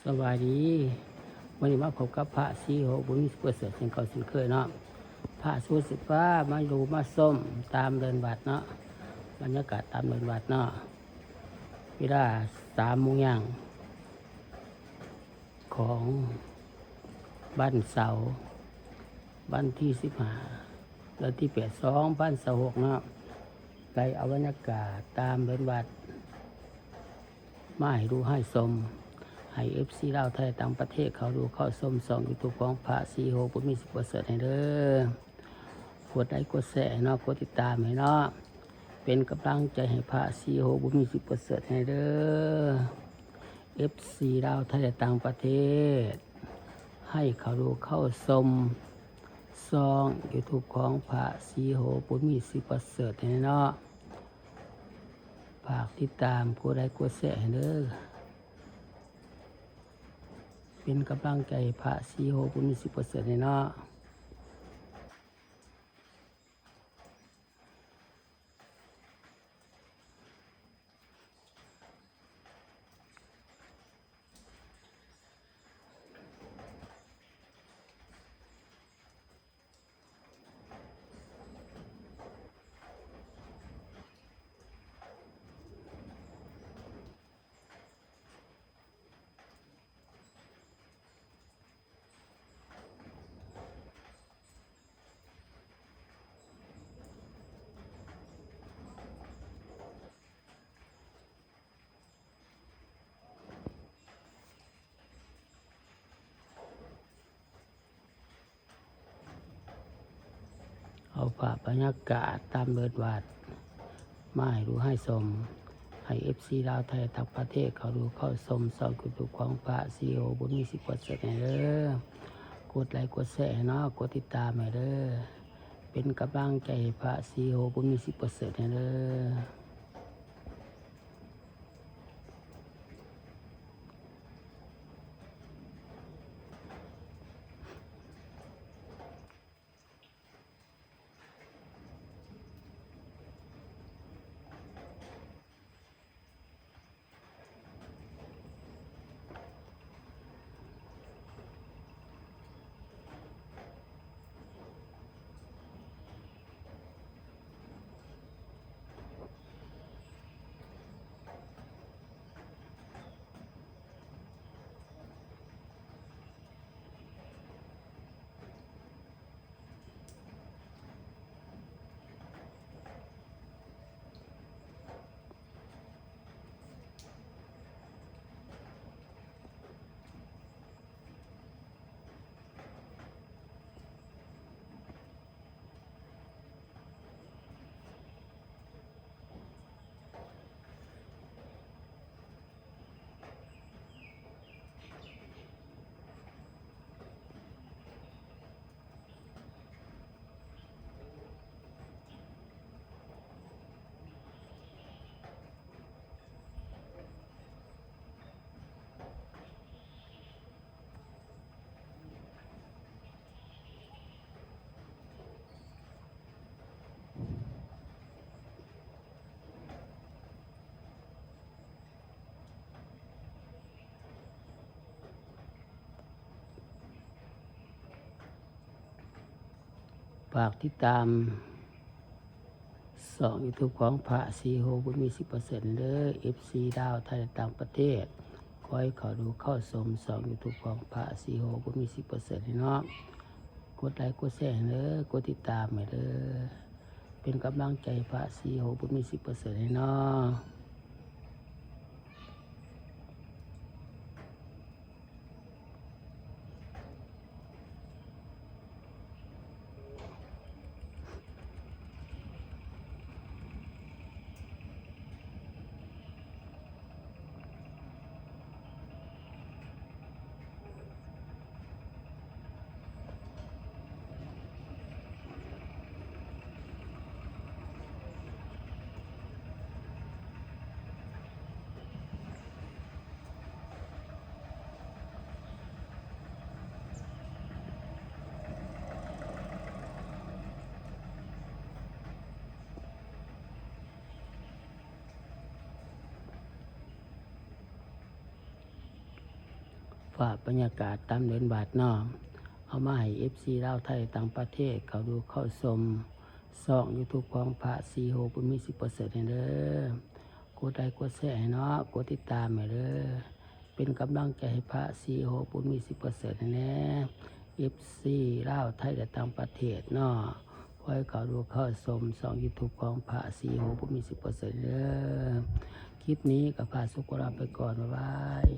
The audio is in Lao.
ສະບາຍດີ ມື້ນີ້ມາພົບກັບພະສີໂຫ ບຸນມີ ຊຸບເປີເສີດ ເຊັ່ນເກົ່າເຊັ່ນເຄີຍເນາະ. ພະສີໂຫຊິພາມາຢູ່ມາຊົມຕາມເດີ່ນວັດເນາະ, ບັນຍາກາດຕາມເດີ່ນວັດເນາະ. ເວລາສາມໂມງຢ່າງຂອງວັນເສົາ ວັນທີສິບຫ້າ ເດືອນທີແປດ ສອງພັນຊາວຫົກເນາະ, ໄດ້ເອົາບັນຍາກາດຕາມເດີ່ນວັດ ມາໃຫ້ດູໃຫ້ຊົມ ໃຫ້ເອັຟຊີລາວ ໄທ ຕ່າງປະເທດ ເຂົ້າດູເຂົ້າຊົມຊ່ອງຢູທູບຂອງພະສີໂຫ ບຸນມີ ຊຸບເປີເສີດ ໃຫ້ເດີ. ກົດໄລກົດແຊໃຫ້ເນາະ, ກົດຕິດຕາມໃຫ້ເນາະ, ເປັນກຳລັງໃຈໃຫ້ພະສີໂຫ ບຸນມີ ຊຸບເປີເສີດ ໃຫ້ເດີ. ເອັຟຊີລາວ ໄທ ແລະ ຕ່າງປະເທດ ໃຫ້ເຂົ້າດູເຂົ້າຊົມຊ່ອງຢູທູບຂອງພະສີໂຫ ບຸນມີ ຊຸບເປີເສີດ ໃຫ້ເນາະ. ຝາກຕິດຕາມ ກົດໄລກົດແຊໃຫ້ເດີ, ເປັນກຳລັງໃຈໃຫ້ພະສີໂຫ ບຸນມີ ຊຸບເປີເສີດ ໃຫ້ເນາະ. ເອົາພາບບັນຍາກາດຕາມເດີ່ນວັດມາໃຫ້ດູໃຫ້ຊົມ, ໃຫ້ເອັຟຊີລາວ ໄທ ຕ່າງປະເທດ ເຂົ້າດູເຂົ້າຊົມຊ່ອງຢູທູບຂອງພະສີໂຫ ບຸນມີ ຊິບປະເຊີນ ໃຫ້ເດີ. ກົດໄລກົດແຊໃຫ້ເນາະ, ກົດຕິດຕາມໃຫ້ເດີ, ເປັນກຳລັງໃຈໃຫ້ພະສີໂຫ ບຸນມີ ຊິບປະເຊີນ ໃຫ້ເດີ. ຝາກຕິດຕາມຊ່ອງຢູທູບຂອງພະສີໂຫ ບຸນມີ ຊິບປະເຊີນ ເດີ. ເອັຟຊີລາວ ໄທ ແລະ ຕ່າງປະເທດ ຂໍໃຫ້ເຂົ້າດູເຂົ້າຊົມຊ່ອງຢູທູບຂອງພະສີໂຫ ບຸນມີ ຊິບປະເຊີນ ໃຫ້ເນາະ. ກົດໄລກົດແຊໃຫ້ເດີ, ກົດຕິດຕາມໃຫ້ເດີ, ເປັນກຳລັງໃຈພະສີໂຫ ບຸນມີ ຊິບປະເຊີນ ໃຫ້ເນາະ. ເ ພາບບັນຍາກາດຕາມເດີ່ນວັດເນາະ ເອົາມາໃຫ້ເອັຟຊີລາວໄທຕ່າງປະເທດເຂົ້າດູເຂົ້າຊົມຊ່ອງຢູທູບຂອງພະສີໂຫ ບຸນມີສິບເປີເຊັນ ແດ່ເດີ. ກົດໄລກົດແຊໃຫ້ເນາະ ກົດຕິດຕາມໃຫ້ເດີ ເປັນກຳລັງໃຈໃຫ້ພະສີໂຫ ບຸນມີສິບເປີເຊັນ ແດ່ ເອັຟຊີລາວໄທ ແລະ ຕ່າງປະເທດເນາະ ຂໍໃຫ້ເຂົ້າດູເຂົ້າຊົມຊ່ອງຢູທູບຂອງພະສີໂຫ ບຸນມີສິບເປີເຊັນ ເດີ. ຄລິບນີ້ກໍພາສຸກຂໍລາໄປກ່ອນ ບາຍບາຍ.